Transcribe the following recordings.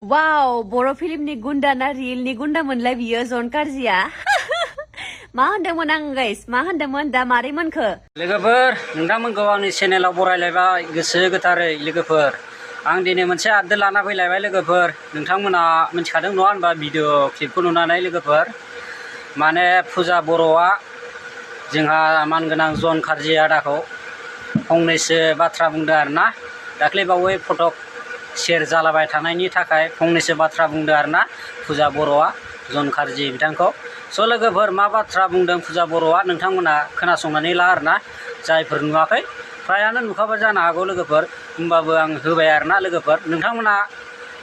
वाव बर' फिल्मनि गुन्दा ना रियेलनि गुन्दा मोनलाय बियो जन कार्जिया मा होनदोंमोन आं गाइस मा होनदोंमोन दा मारै मोनखो लोगोफोर नोंथांमोनखौ आंनि चेनेलाव बरायलायबाय गोसो गोथारै लोगोफोर आं दिनै मोनसे आपडेट लाना फैलायबाय लोगोफोर नोंथांमोना मिथिखादों नङा होनबा भिडिअ क्लिपखौ नुनानै लोगोफोर माने फुजा बर'आ जोंहा मानगोनां जन कार्जि आदाखौ फंनैसो बाथ्रा बुंदों आरोना दाख्लै बावै फटक शेर जालाबाय थानायनि थाखाय फंनैसो बाथ्रा बुंदों आरोना फुजा बर'आ जन कार्जि बिथांखौ स' लोगोफोर मा बाथ्रा बुंदों फुजा बर'आ नोंथांमोना खोनासंनानै ला आरोना जायफोर नुवाखै फ्रायानो नुखाबाय जानो हागौ लोगोफोर होमबाबो आं होबाय आरोना लोगोफोर नोंथांमोना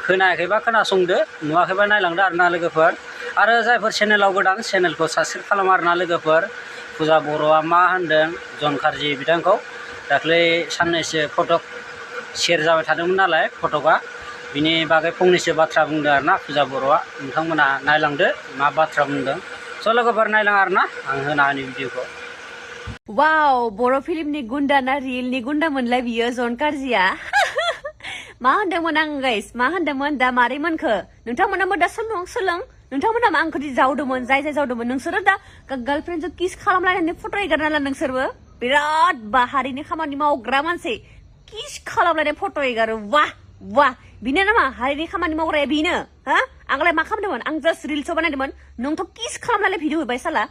खोनायाखैबा खोनासंदो नुवाखैबा नायलांदो आरोना लोगोफोर आरो जायफोर चेनेलाव गोदान चेनेलखौ साबस्क्राइब खालाम आरोना लोगोफोर फुजा बर'आ मा होनदों जन कार्जि बिथांखौ दाख्लै साननैसो फटक शेर जाबाय थादोंमोन नालाय फटकआ बिनि बागै फंनैसो बाथ्रा बुंदों आरोना फुजा बर'आ नोंथांमोना नायलांदो मा बाथ्रा बुंदों स' लोगोफोर नायलां आरोना आं होना होनि भिडिअखौ वाव बर' फिल्मनि गुन्दा ना रियेलनि गुन्दा मोनलाय बियो जन कार्जिया मा होनदोंमोन आं गाइस मा होनदोंमोन दा मारै मोनखो नोंथांमोनाबो दा सोलों नोंथांमोना आंखौ जावदोंमोन जाय जावदोंमोन नोंसोरो दा गार्लफ्रेन्डजों किस खालामलायनानै फट' एगारना ला नोंसोरबो बिराद बाहारिनि खामानि मावग्रा मानसि किस खालामलायनाय फट' एगारो वाह वाह बिनो नामा हारिनि खामानि मावग्राया बिनो हा आंलाय मा खालामदोंमोन आं जास्ट रिल्सआव बानायदोंमोन नोंथ' किस खालामनानै भिडिअ होबाय साला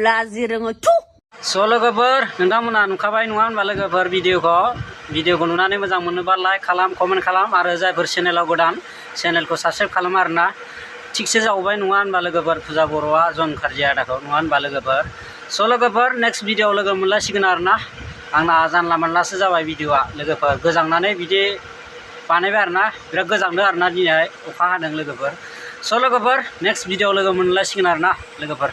लाजि रोङो थु स' लोगोफोर नोंथांमोना नुखाबाय नङा होनबा लोगोफोर भिडिअखौ नुनानै मोजां मोनोबा लाइक खालाम कमेन्ट खालाम आरो जायफोर चेनेलाव गोदान चेनेलखौ साबस्क्राइब खालाम आरोना थिगसे जावबाय नङा होनबा लोगोफोर फुजा बर'आ जन कार्जि आदाखौ नङा होनबा लोगोफोर स' लोगोफोर नेक्स्ट भिडिअआव लोगो मोनलायसिगोन आरोना आंना जानला मोनलासो जाबाय भिडिअआ लोगोफोर गोजांनानै बिदि बानायबाय आरोना बिराद गोजांदों आरोना दिनै अखा हादों लोगोफोर स' लोगोफोर नेक्स्ट भिडिअआव लोगो मोनलायसिगोन आरोना लोगोफोर